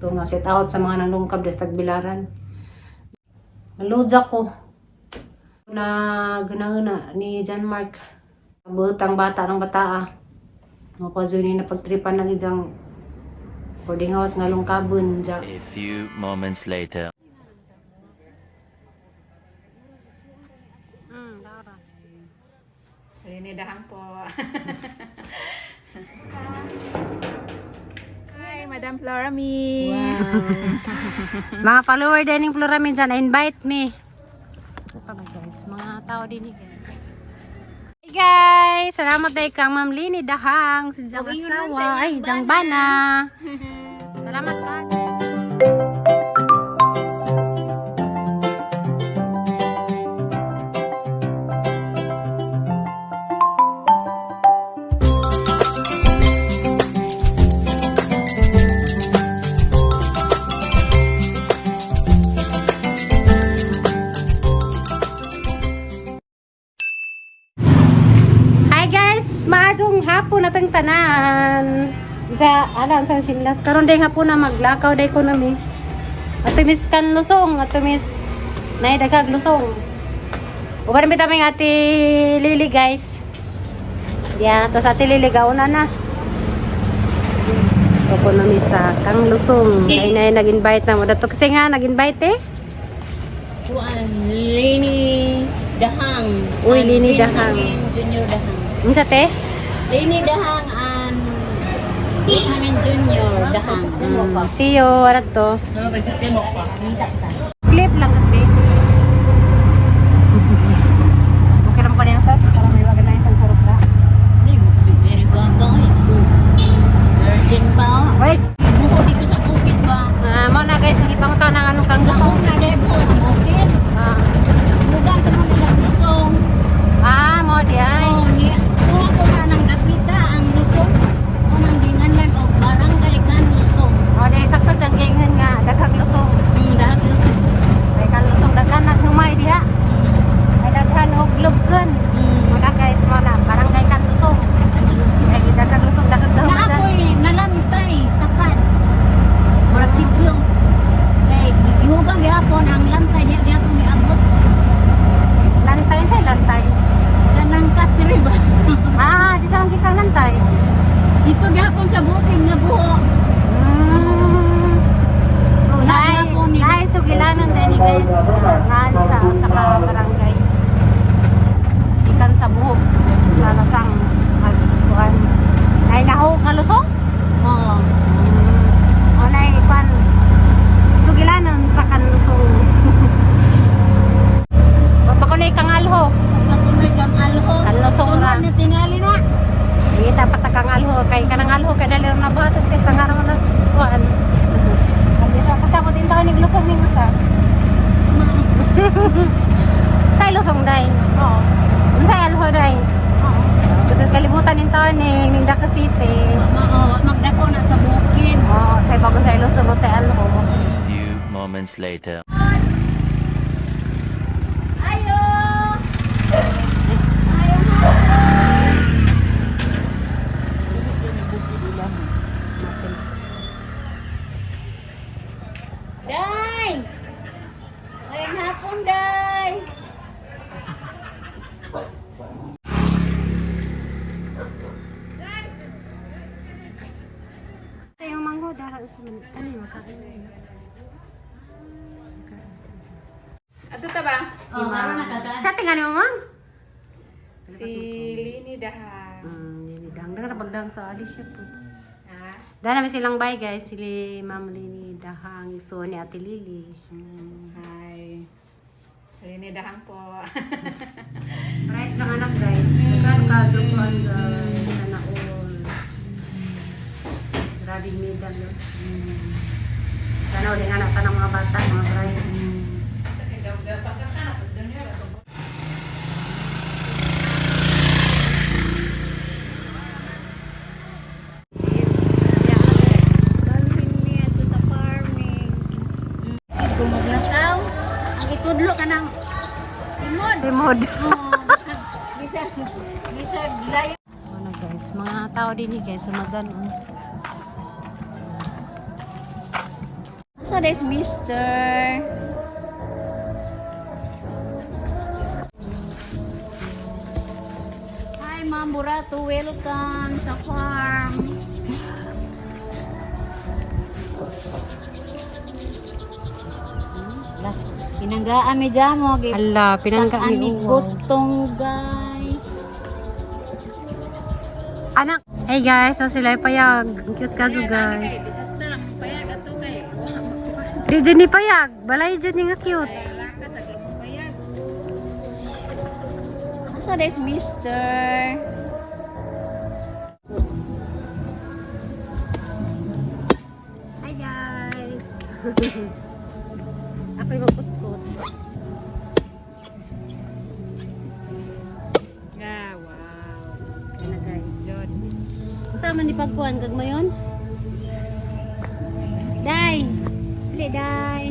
Nga shout out sa mga nanglungkab des Tagbilaran. Naludza ko. Na gunahuna ni John Mark. Butang bata ng bataa. Mga pa ni na pagtripan ng ijang boarding house nga lungkabon ja. A few moments later. Lara. Rinidahang po. Hi, Madam Flora Mi. Mga follower din ng Flora minsan, invite me. Pa ba, guys, mga tao din eh, guys. Hey guys, salamat dahil kang Ma'am Lini Dahang, si Jang asawa, ay Jang Bana. Salamat ka. Hi guys, maadong hapon natang tanan. Sa ala sa sinlas karon day hapon na maglakaw day ko nami. Ato miss kan lusong, ato miss nay dagag lusong. Uban mi taming Ate Lily, guys. Yeah, tapos Ate Lily gauna na. Ako nami sa Kang Lusong. Kay nay nag-invite na mo dato kasi nga nag-invite eh. Kuan, Lini Dahang. Uy, And Lini Dahang. Benjamin Junior Dahang. Unsa te? Lini Dahang and Benjamin Junior Dahang. See you, ano to? Clip lang kate. Okay lang pa niya sir, para may wagan na isang sarap ka. Ay, very guwapo eh. Virgin pa oh. Wait. Buko dito sa bukid ba? Ah, mo na guys, ang ipangutan ng anong kang Sa gusto. una dahil buko sa bukid. Ah, Mugang ka mo nila lusong. ah mo di ay. Oh, ni kuha ko na ng napita ang lusong. Unang ginganlan og barangay kan lusong. O di sakto dang gingon nga daghang lusong. Dahag lusong. May kang lusong daghan nag humay diha. Ay daghan og lubkon. Mo na guys, mo na barangay kan lusong. Ang lusong. Ay daghang lusong daghang Na dahon dyan. ako'y nalantay, tapad. Murag sityo. Kay gihugang gihapon ang lantay diha gihapon miabot. Lantay sa lantay. Kanang katri ba? Ah, di sa kang lantay. Dito gihapon sa bukid nga buho. So, Lahi naay, po ni- naay sugilanan din ni guys. Naan sa sa ka barangay. Ikan sa buhok. Sa lasang kuan. Nay naho nga lusong. Oo. O nay kuan sugilanan sa kanlusong. Papakunay kang alho. Pagpakunoy kang alho. Kanlusong ra. Sunod ni tingali na. Di dapat kang alho kay kanang alho kay dali ra nabuhaton kay sa nga raman nas kuan. Kay sa kasabot din taon ni lusong ning usa. Sa lusong day. Oo. Unsa alho day? Oo. Kasi kalibutan nin taon ni Nindaca City. Mao magdako na sa bukid. Oh, kay bago sa lusong o sa alho. A few moments later. Ayo. Day! Ngayong hapon, Day! Ito yung manggo dahil sa man ano yung makain. Ato ta ba? Oh, karon na kagaan. Sa tingan mo ma'am? Si Lini Dahang. Lini Dang. Dang pagdang sa Alicia po. Ha? Dahil namin silang bye guys, sili Ma'am Lini Dahang, so ni Ate Lily. Hi. Lini Dahang po. Right sa anak guys. Daghan ka dukuan guys. Sana all. Grabe medal. No? Sana ulit anak ka ng mga bata, mga bride. Dalhin niya to sa farming. Kung maglakaw, ang itudlo ka ng simod. Simod. Oo, bisag, bisag, bisag layo. Ano guys, mga tao din eh guys, sumadyan. Oh. Asa des mister? Hi, Ma'am Burato. Welcome sa farm. Lah, pinanggaan mi jamo. Hala, pinangga Saan mi mi uwaw. gutong, guys. Anak. Hey guys, so sila ay payag. Ang cute ka guys. Disaster ang payag ato kay. Di dyan ni payag. Balay dyan ni nga cute. Lakas ang imong payag. Asa des mister? Hi guys. Ako'y magkutkot. Yeah, wow. Ano guys? Jod. Kasama ni pagkuhan kag mayon? Day. Dili day.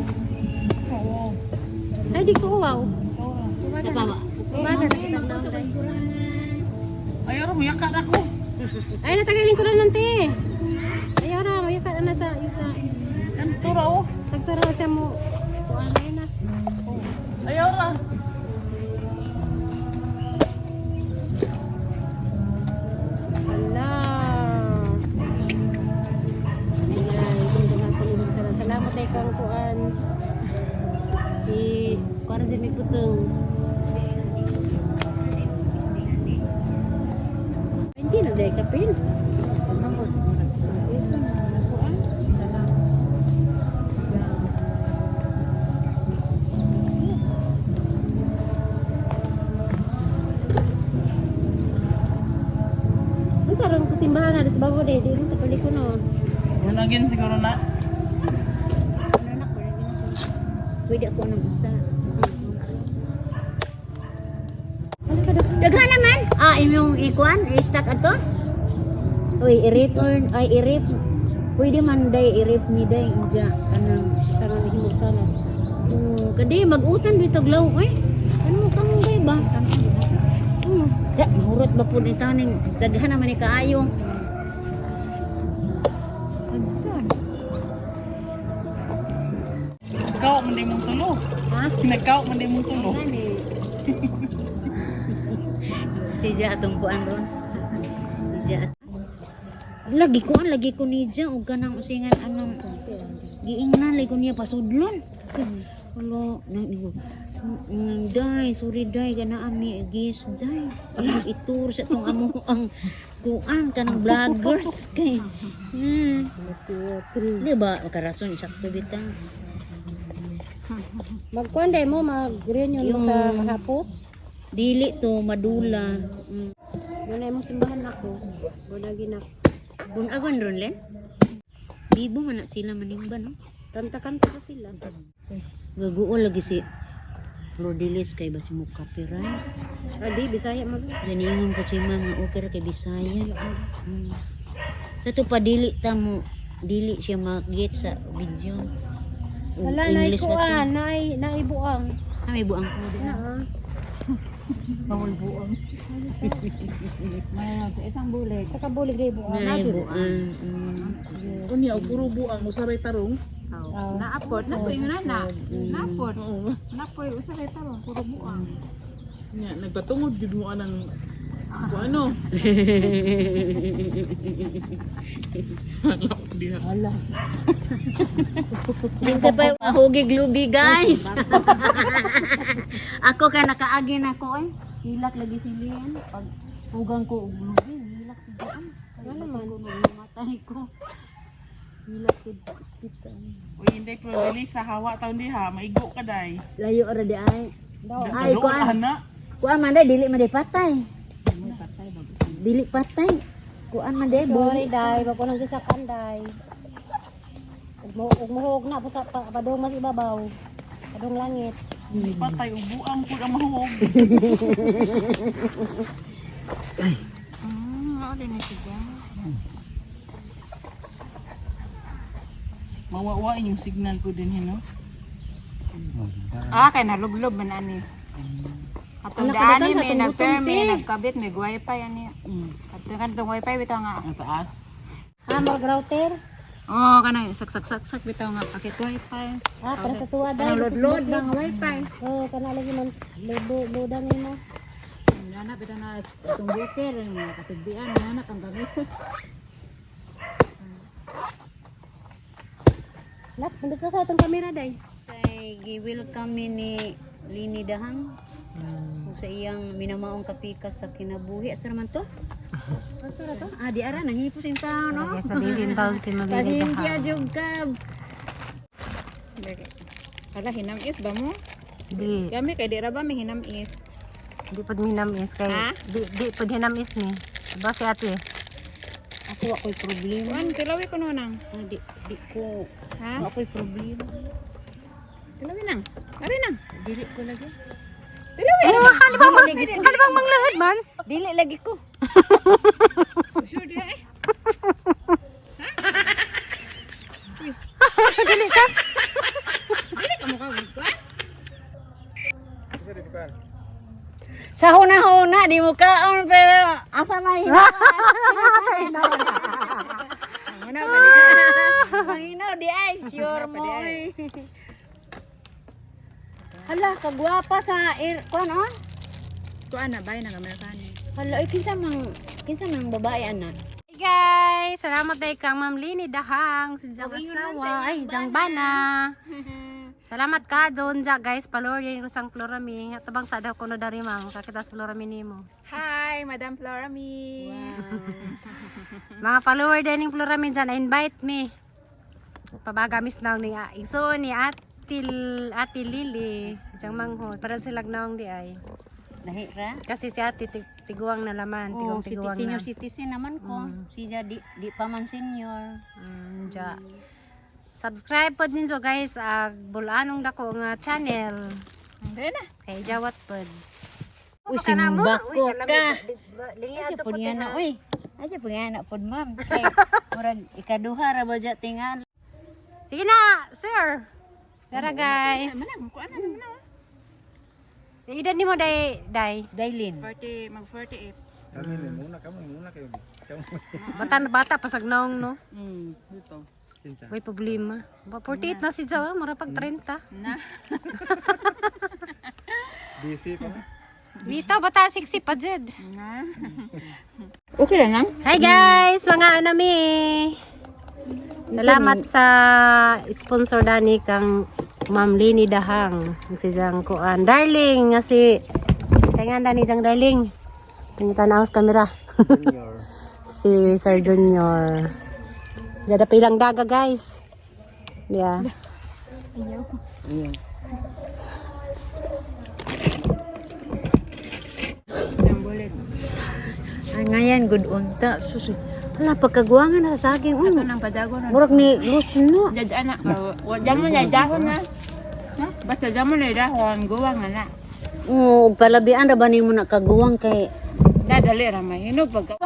Ay di ko uwaw. Napama. Bata na kita na day. Ay, ro mo yakar ako. Ay natagalin ko lang ng te. Ayaw ra, mayaka na sa yuta. Kanto ra oh. Sagsara siya mo. Kuan na yun na. Ayaw ra. Hala. Ayan, kung salamat ay kang kuan. I kuan din may putong. Hindi na dahil kapil. Ang sarang ko simbahan na sa babo di mo katoliko no. Unagin siguro na. Pwede ako ng usa. Ano ka daw? Daghan naman. Ah, imong ikuan, i-stack ato. Uy, i-return, ay i-rip. Pwede man day i-rip ni day inja kanang Sarang himo sana. oh, kadi mag-utan bitog law oy. Ano mo kamo day ba? Da, mahurot ba pud ni taning daghan naman ni kaayo. Ikaw man di mong tulo. Ha? Nagkaw man di mong tulo. Sija atong kuan ron. Sija. Lagi kuan lagi ko nija og kanang usingan anong giingnan lagi ko niya pasudlon. Wala na igo. Day, sorry day kana ami gis day. Ang itur sa tong amo ang kuan kanang vloggers kay. Di ba karason isakto bitang. Magkuan day mo mag-reunion mo sa hapos. Dili to madula. Muna imong simbahan ako. Wala ginak. Bunagan ron len. Bibo man na sila manimba no. Kanta-kanta ka sila. Gaguol lagi si Flordelis kay basi mo copyright. Adi, Bisaya mag. Ganiingon ko si ma'am nga okay ra kay Bisaya. Sa to pa dili ta mo dili siya mag-get sa video. O, Wala na English ba to? ikuan, naay naibuang. Ah, may buang ko di. Na. Ah. Sa isang bulig. Sa kabulig day buang. Nay buang. Mm. Unya og puro buang usaray tarong. Oh. Naapot, napoy yung nana. Napot. Napoy, usa kay tarong, puro buang. Nya nagpatungod gid mo anang kung ano. Hala diha. Minsan pa yung mahugig lubi guys. Ako kay nakaagi na ko eh. Hilak lagi si Lian. Pag hugang ko og lubi, hilak si Lian. Ano man matay ko. Hilak si kita. Uy, hindi pero dili sa hawa taon diha, maigo ka day. Layo ra di ay. Ay, Ay, kuan. ana. Kuan man day dili man day patay. Dili patay. Kuan man day bo. Sorry day, wag ko nang gisakan day. Ug muhog na puta pa padung mas ibabaw. Padung langit. Di patay ug buang pud ang mahuog. Mawawa inyong signal ko din hino. Ah, kay nalublob man ani. Atong Anak, daan kadatan ni sa may atong nagpair, butong, may te. nagkabit, may wifi ani. Atong kan itong wifi bitaw nga. Ang taas. Ah, mag router. Oh, kanang sak sak sak sak bitaw nga paket wifi. Ah, para sa tuwa Kanang load load ba nga wifi. Oh, kana lagi man lodo loda nimo. Nana bitaw na itong booker nga katugbian nana kang gamit. Lak, nandito sa atong kamera day. Kay gi-welcome mi ni Lini Dahang. Ug sa iyang minamaong kapikas sa kinabuhi. Asa naman to? Asa ra to? Ah, di ara nangipos yung tao, no? Sa busy taon si Mabilin. Pasensya jud ka. Hala hinamis ba mo? Di, Kami kay di ra ba may hinamis? di pod minamis kay Ha? di pod hinamis ni. Ba si ate? Ako ako'y problema. Kuan tilawi ko nang. Ah, di di ko Ha? ako'y problema. Tilawi nang. Ari nang. Dili ko lagi. Tilawi. Oh, hali bang mang, hali bang manglahad man? Dili lagi ko. Sure di eh. Dili ka. Dili ka mo ka kuan. Sa huna-huna di mo kaon pero asa na hinaw? Ang una pa di. Hinaw di ay sure mo. Oy. Hala, kagwapa sa air kuan on. Kuan na bay nang Amerikano. Hala, ay kinsa mang babae ana? Hey guys, salamat day kang Ma'am Lini Dahang, si Jang asawa, ay Jang Bana. Salamat ka doon ja guys, follower din ko sang Florami. Atabang sa daw kuno dari ma'am, kakita sa Florami nimo. Hi, Madam Florami. Mga follower din ning Florami dyan, invite me. Pabaga miss naong ni Igsoon ni Ate Ate Lily, Jang manghod para sila naong di ay. Lahi ra. Kasi si Ate tiguang na laman, Oh, tigong city, tiguang senior na. citizen naman ko. Siya di di pa man senior. Ja. Subscribe pod ninyo guys ag bulanong dako nga channel. Dali na. Kay Jawat pod. Uy, simba ko ka. Lingi Aja ato pud ko nga na, uy. Aja pud nga na pud ma'am. Kay murag ikaduha ra ba ja tingal. Sige na, sir. Tara guys. Manang kuan na naman. Edad nimo day day. Dailin. 40 mag 48. Kami ni muna kamo muna kayo. Kamo. Bata na bata pasag naong no. Dito. Kinsa? May problema. Ba 48 na si Jawa, mura pag 30. Na. Busy pa mo. Bitaw bata 60 pa jud. Na. Okay lang nang. Hi guys, mga anami. Salamat sa sponsor dani kang Ma'am Lini Dahang. Si Jang Kuan. Darling nga si Kaya nga dani Jang Darling. Tingnan sa kamera. Junior. Si Sir Junior. Jada pilang daga guys. Yeah. Ayun. Sambulit. Ay ngayon good unta. Susi. Hala pagkagwangan na sa saging. Ato Uy, nang pajago na. murag ni lus na. Dad anak. Wa jamo na dahon na. Ha? Basta jamo na dahon guwang na na. Oo, ug palabian ra ba nimo na kaguwang kay Dadali ra mahinog pagka.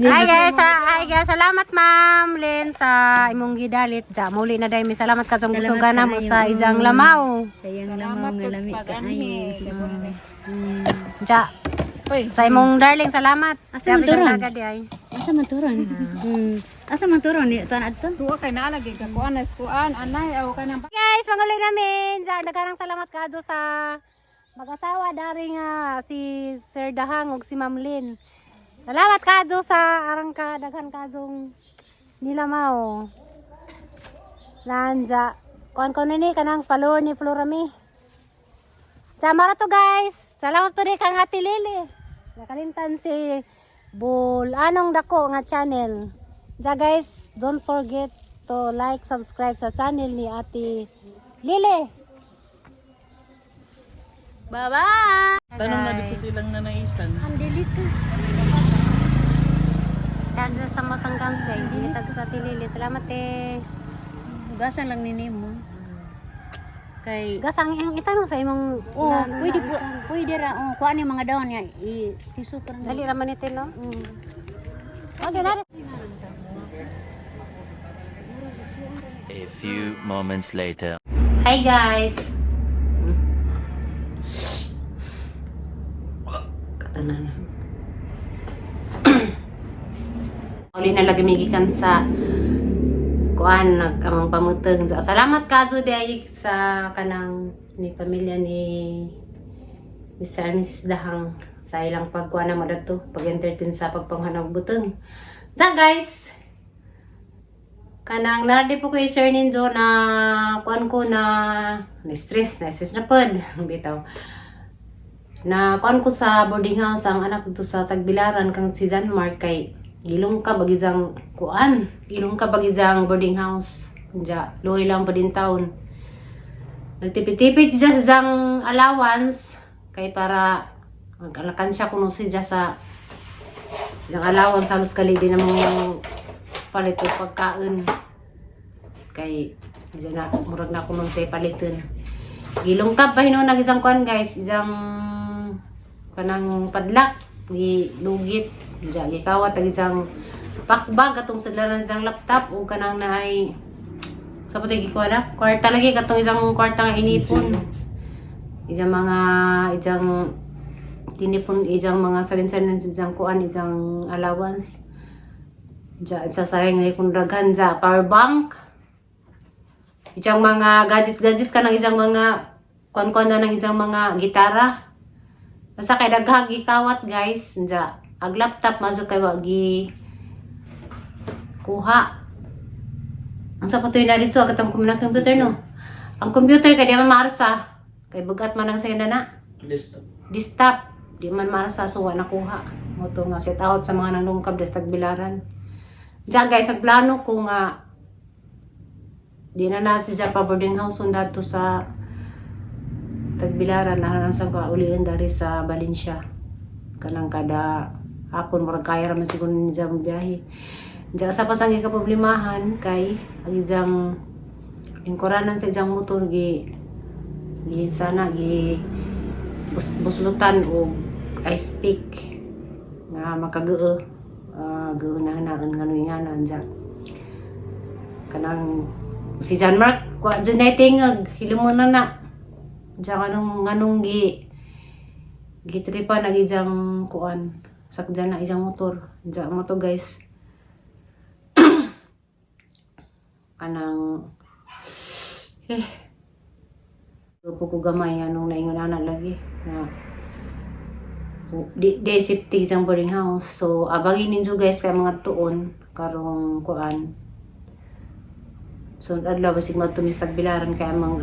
Hi guys, hi guys. Salamat Ma'am Lynn sa imong gidalit. Ja, muli na dai mi salamat ka sa gusugan na mo sa ijang lamaw. sayang Salamat lamaw nga pud lami sa kaayo. pag-anhi. Ja, Uy, sa imong darling salamat. Asa man Grabe siyang turon? daga di ay. Asa man turon? Asa man turon ni tuan adto? tuwa kay naalagi ka kuan as kuan anay aw kanang Guys, manguloy namin. Ja, daghang salamat kaadto sa mag-asawa dari nga si Sir Dahang ug si Ma'am Lynn. Salamat kaadto sa arang ka daghan kaadtong nilamaw. Nanja, kuan ko ni kanang follower ni Florami. Sa mara to guys. Salamat to kang Ate Lily. Nakalimtan si Bul anong dako nga channel. Ja guys, don't forget to like, subscribe sa channel ni Ate Lily. Bye-bye. Tanong na dito silang nanaisan. Ang dili ka. Tagsa sa Mosanggam say, kita sa Ate Lily. Salamat eh. Hugasan lang ni nimo. Kay Gasang ang itanong sa imong Oh, pwede po, pwede ra. Oh, kuha ni mga dahon niya i tisu pa Dali ra man ito no. Mm. Oh, so na A few moments later. Hi guys. Katanan. Uli na lagi migikan sa kuan nag amang pamuteng. Salamat kazo di sa kanang ni pamilya ni Mr. and Mrs. Dahang sa ilang pagkuha na mo dato pag-entertain sa pagpanghanag buteng. Sa guys, kanang nardi po kay Sir Ninzo na kuan ko na na-stress na pod bitaw. Na kuan ko sa boarding house ang anak dito sa Tagbilaran kang si John Mark kay gilong ka bagizang kuan, gilong ka bagizang boarding house. Diya, luoy lang pa din taon. Nagtipid-tipid siya sa isang allowance kay para magkalakan siya kuno siya sa isang allowance halos kali din namang palit og pagkaon kay diyan na murag na kuno siya paliton. Gilungkab pa hinuon ang isang kuan guys, isang kanang padlak gilugit diya gikawat ang isang pakbag atong sadlaran sa isang laptop o kanang naay sa pati gikuha na kwarta lagi katong isang kwarta nga inipon, isang mga isang tinipon, isang mga salin-salin sa isang kuan, isang allowance diya sa sayang ngay kung daghan sa power bank, isang mga gadget-gadget ka ng isang mga kuan-kuan na ng isang mga gitara. Basta kay daghang gikawat guys, diya ag laptop mazo kay wa gi kuha. Ang sa patuloy na dito agad ang kumina computer no. Ang computer kay di man maarsa. Kay bugat man ang sayang na. Desktop. Desktop di man maarsa so wa nakuha. Mo to nga set out sa mga nanungkab des tagbilaran. Diya guys, ang plano ko nga di na na si pa boarding house unda to sa Tagbilaran na lang sa kaulian dari sa Valencia. Kanang kada hapon murag kaya ra man siguro niya ang biyahe. Diya sa pasang problemahan kay ang ijang lingkuranan sa ijang motor gi gi sana gi buslutan og ice pick nga makagoo goo na naan nga nga na diya. Kanang si John Mark kwa dyan na tingag hilumon na na diya kanong nganong gi gitripa na gijang kuan sakdyan na isang motor diya mo to guys. Kanang eh grupo ko gamay anong naingon ana lagi na di di safety isang boarding house, so abangin ninyo guys kay mga tuon karong kuan. So adlaw basig madto mi sa Tagbilaran kay amang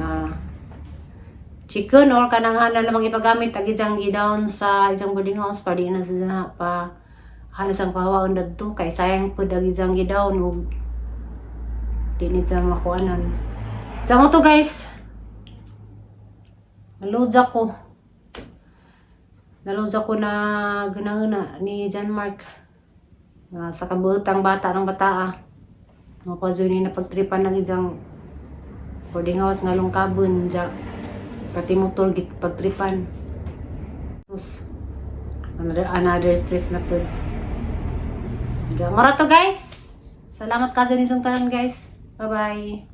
chicken or kanang hana lamang ipagamit ag ijang gidown sa ijang boarding house para di na sa pa halos ang pahawaon dadto kay sayang pud ang ijang gidown ug di ni siya makuanan. Sa mo to guys. Naludya ko. Naludya ko na ginahuna ni John Mark. Nga sa kabuotang bata ng bataa. Mapazo ni na pagtripan ng ijang boarding house nga lungkabon ja pati motor git pagtripan. Sus, another stress na pud. Ja, mara to guys. Salamat ka dyan isang tanan guys. Bye-bye.